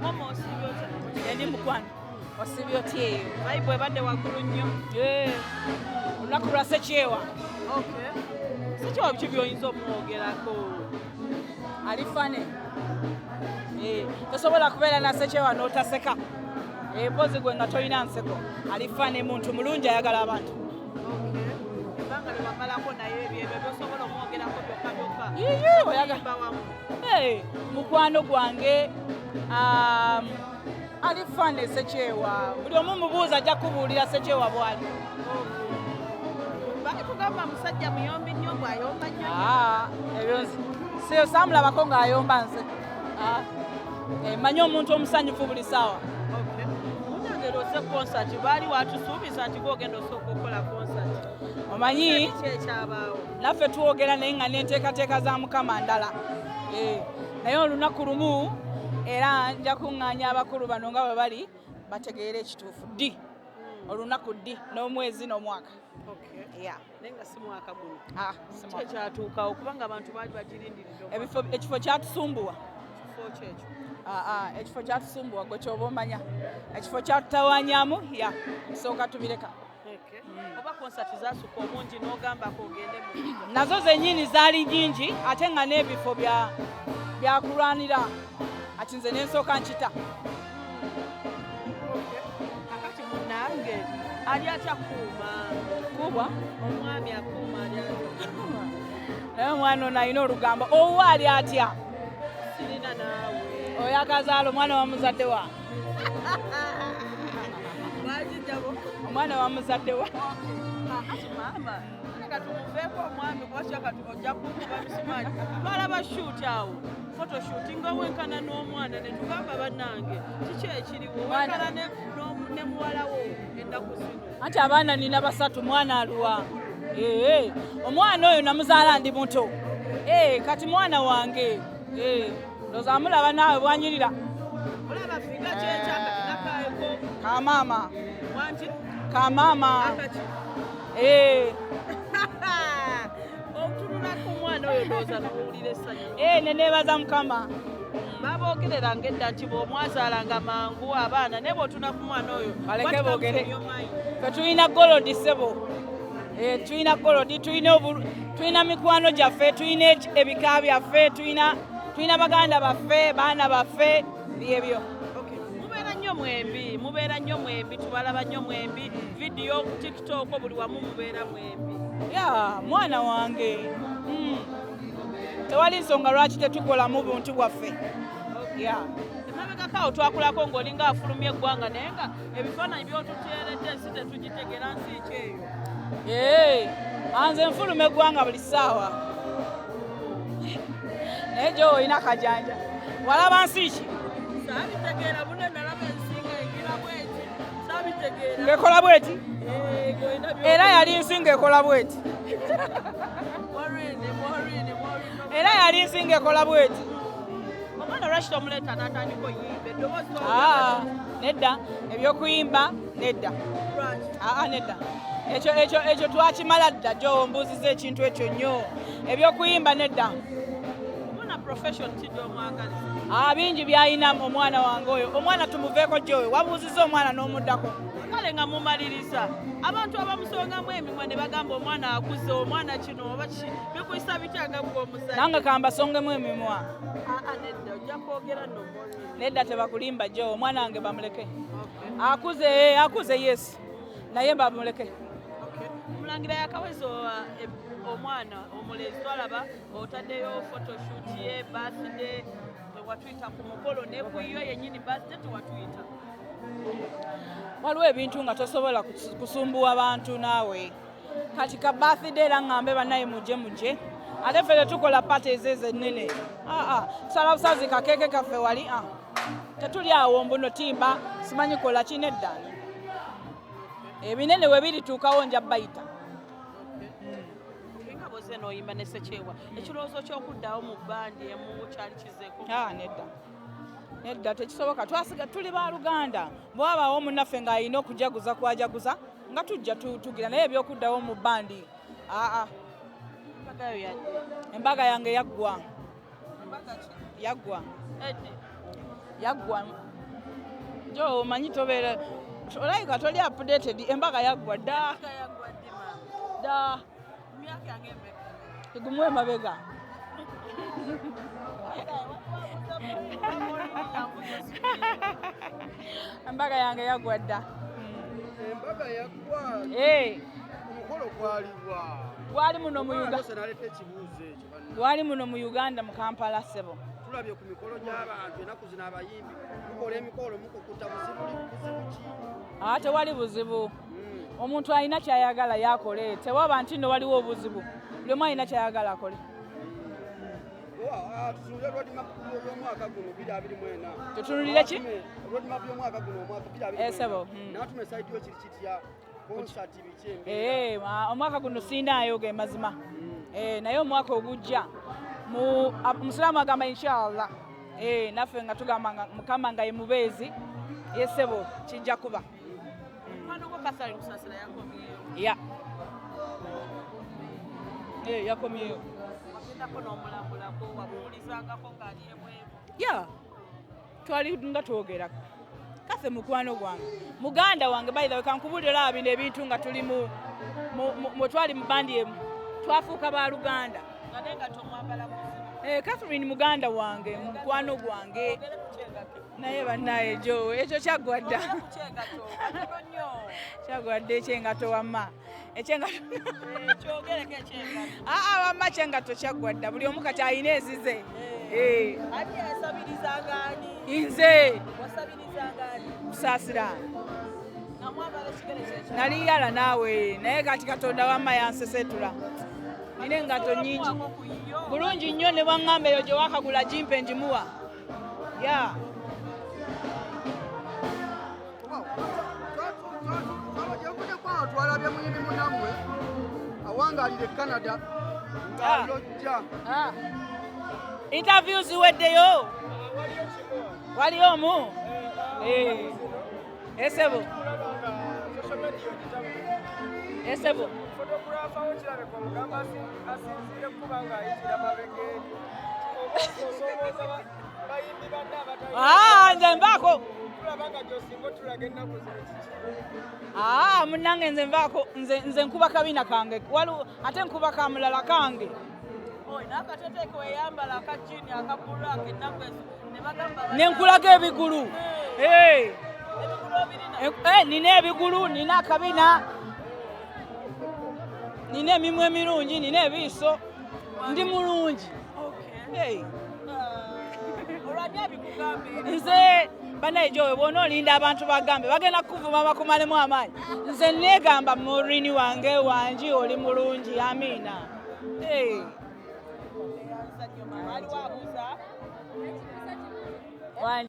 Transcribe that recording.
Mama, osiibye otya? Endi mukwano, osiibye otya eyo? Vibe ebadde waggulu nnyo. Olunaku lwa Sekyewa. Okay. Sekyewa biki by'oyinza omwogerako? Ali funny. Tosobola kubeera na Sekyewa n'otaseka. Mpozi gwe nga tolina nseko. Ali funny, muntu mulungi, ayagala abantu. Okay. Ebbanga lye wamalako naye, ebyebyo byosobola omwogerako byokka byokka. Yiyi, oyaga Oyimba wamu. Hey, mukwano gwange, ali funny Sekyewa. Buli omu mubuuza ajja kubuulira Sekyewa bw'ali. Bali kugamba musajja muyombi nnyo, bw'ayomba nnyo. Ah, ebyo saamulabako ng'ayomba nze. Ah, manyi omuntu omusanyufu buli ssaawa. Okay. Munnange, ozze concert, baali watusuubiza nti gwogenda osooka okukola concert. Omanyi Ki ekyabaawo? Naffe twogera, naye nga n'enteekateeka za Mukama ndala. Naye olunaku lumu era nja kuŋŋaanya abakulu bano nga bwe bali, bategeere ekituufu, ddi olunaku, ddi n'omwezi n'omwaka. Okay. Yeah. Naye nga si mwaka guno. Ah, si Ki mwaka. ekyatuukawo? Kubanga abantu baali bagirindiridde. Ekifo kyatusumbuwa. Kifo kyekyo. Ah, ah, ekifo kyatusumbuwa, gwe kyoba omanya ekifo kyatutawanyamu ya tusooka tubireka. Okay. Oba concert zaasukka obungi n'ogambako ogende mu Nazo zennyini zaali nyingi, ate nga n'ebifo byakulwanira, ati nze nensooka nkita. Kakati munnange, ali atya kuuma? Kubwa. Omwami akuuma ali atya? Naye omwana ono alina olugambo. Owuwe ali atya? Sirina naawe. Oyo akazaala omwana wa muzadde wa Lwakijjabo? Omwana wa muzadde wa Kakati maama, leka tumuveeko omwami, kuba kyakati ojja kukuba misumaali. Twalaba shoot awo, photoshoot, nga wenkana n'omwana, ne tugamba, bannange, kiki ekiriwo? Wenkana ne muwalawo ennaku zino. Anti abaana nina basatu, mwana aluwa? Ee, omwana oyo namuzaala ndi muto. Ee, kati mwana wange. Ee, ndowooza amulaba naawe bwanyirira. Olaba figure kyekyakati Kamaama. Wangi? Kamaama. Akaki? Ee. Otunulako omwana oyo, ndowooza n'owulira essanyu. Ee, neneebaza Mukama. Baboogereranga edda nti bw'omwazaalanga mangu abaana, naye bw'otuna ku mwana oyo, Baleke what comes boogere. in your mind? Fe tulina gold, ssebo. Tulina gold, tulina mikwano gyaffe, tulina ebika byaffe, tulina baganda baffe, baana baffe, byebyo. Okay. Mubeera nnyo mwembi, mubeera nnyo mwembi, tubalaba nnyo mwembi, video ku TikTok, buli wamu mubeera mwembi. Ya, mwana wange. Tewali nsonga lwaki tetukolamu buntu bwaffe ya. Emabegako awo twakulako ng'olinga afulumya eggwanga, naye nga ebifaananyi by'otuteeredde ensi tetugitegeera, nsi ki eyo? Ee, anze nfuluma eggwanga buli ssaawa, naye gyo olina kajanja, walaba nsi ki? Saabitegeera bune, nalaba ensi nga egira bweti, saabitegeera. Ng'ekola bweti? Eh, ng'olina Era yali nsi ng'ekola bweti. Maureen, Maureen, Maureen. Era yali nsi ng'ekola bweti. Omwana lwaki tomuleeta n'atandika oyimba eddoboozi? Ah, nedda, ebyokuyimba nedda. Lwaki? Aa, nedda, ekyo twakimala dda. Gyo mbuuziza ekintu ekyo nnyo, ebyokuyimba nedda. Omwana profession ki gy'omwagaliza? Ah, bingi byalina omwana wange oyo. Omwana tumuveeko. Gyowe wabuuziza omwana n'omuddako. Kale nga mumaliriza, abantu abamusongamu emimwa ne bagamba omwana akuze, omwana kino oba ki, bikuyisa bitya nga gwe omuzadde? Nange kambasongemu emimwa. Aa, nedda, ojja kwogera nno, Maureen. Nedda, tebakulimba gyo, omwana wange bamuleke. Okay. Akuze, akuze, yes, naye bamuleke. Okay. Omulangira yakaweza omwana omulenzi, twalaba otaddeyo photoshoot ye birthday, watuyita ku mukolo, ne ku yo yennyini birthday tewatuyita. Waliwo ebintu nga tosobola kusumbuwa bantu naawe. Kati ka birthday era ŋŋambe bannaye mujje mujje, ate ffe tetukola party ezeezo ennene. Aa, tusala busazi kakeeke kaffe wali. Ah, tetuli awo mbuno timba simanyi kola ki, nedda. Ebinene we birituukawo nja bayita. Nga bw'ozze n'oyimba ne Sekyewa, ekirowoozo ky'okuddawo mu bandi emu kyali kizeeko? Ah, nedda, nedda, tekisoboka. Twasiga tuli baluganda. Bwabaawo munnaffe ng'alina okujaguza kwajaguza nga tujja tugira, naye ebyokuddawo mu bandi, aa. Embaga yo yadde? Embaga yange yaggwa. Embaga ki? Yaggwa. Eddi? Yaggwa jo, omanyi tobeera olabika toli updated. Embaga yaggwa dda. Embaga yaggwa ddi, maama? Dda. Myaka yange emeka? Egumu emabega. Embaga yange yaggwa dda. Embaga yaggwa? Eh. Omukolo gwaliwa? Gwali muno mu Uganda. Uganda naleeta ekibuuzo ekyo, banna. Gwali muno mu Uganda, mu Kampala, ssebo. Tulabye ku mikolo gy'abantu ennaku zino, abayimbi mukola emikolo mukukuta. Buzibu buzibu ki? Aa, tewali buzibu. Omuntu alina kyayagala yakole, tewaba nti nno waliwo obuzibu. Buli omu alina kyayagala akole. Tutunulire roadmap y'omwaka guno 2024. Tutunulire ki? Roadmap y'omwaka guno, omwaka 2024. Eh, ssebo. Natume side yo kiri kitya? Concert, biki, embeera? Eh, omwaka guno siinaayo ge mazima. Eh, naye omwaka ogujja omusiraamu agamba inshallah. Eh, naffe nga tugamba nga Mukama nga ye mubeezi yesebo, kijja kuba. Mukwano gwo Catherine Kusasira yakomyeyo? Ya. Eh, yakomyeyo. Wagendako n'omulambulako, wamuwulizangako ng'ali ebweru? Ya, twali nga twogera. Kaffe mukwano gwange, muganda wange. By the way, kankubuulire, olaba bino ebintu nga tuli mu twali mu bandi emu, twafuuka baluganda. Nga naye nga tomwambala buzibu? Eh, Catherine muganda wange, mukwano gwange. Ogere ku kyengatto. Naye bannaye jo ekyo kyaggwa dda. Ogere ku kyengatto katono nnyo. Kyaggwa dda ekyengatto, wamma ekyengatto. Eh, kyogereko ekyengatto. Aa, wamma kyengatto kyaggwa dda. Buli omu kati alina ezize. Eh. Ani yasabirizanga ani? Nze. Wasabirizanga ani? Kusaasira. Nga mwambala ekigere kyekyo? Nali yala naawe, naye kati Katonda wamma yansesetula, nina engatto nnyingi. Bulungi nnyo, ne bwaŋŋamba eyo gye wakagula gimpe, ngimuwa ya. Gyenvuddeko twalabye muyimbi munammwe awangalira e Canada ng'alojja. Ah. Interview ziweddeyo, waliyo omu. Eh. Esebo, esebo. Photographer wo kirabika omugamba asinziire kuba ng'ayitira mabega eri oba osomooza bayimbi banne abatali. Ah, nze nvaako. Tulaba nga gy'osinga otulaga ennaku zino kiki? Ah, munnange, nze nvaako. Nze nkuba kabina kange. Waliwo ate nkuba kamulala kange. N'akateteeke weyambala akajini akabulaka ennaku ezo ne bagamba Ne nkulaga ebigulu. Eh. Ebigulu obirina? Eh, nina ebigulu, nina akabina, nina emimwa emirungi, nina ebiiso, ndi mulungi. Hey. Olwani abikugamba ebyo? Nze banaye jowe bwona olinda abantu bagambe, bagenda kukuvuma bakumalemu amaanyi. Nze neegamba murini wange wangi oli mulungi, amiina. Hey. Eyanza nnyo, mama. Aliwo abuuza? Wangi.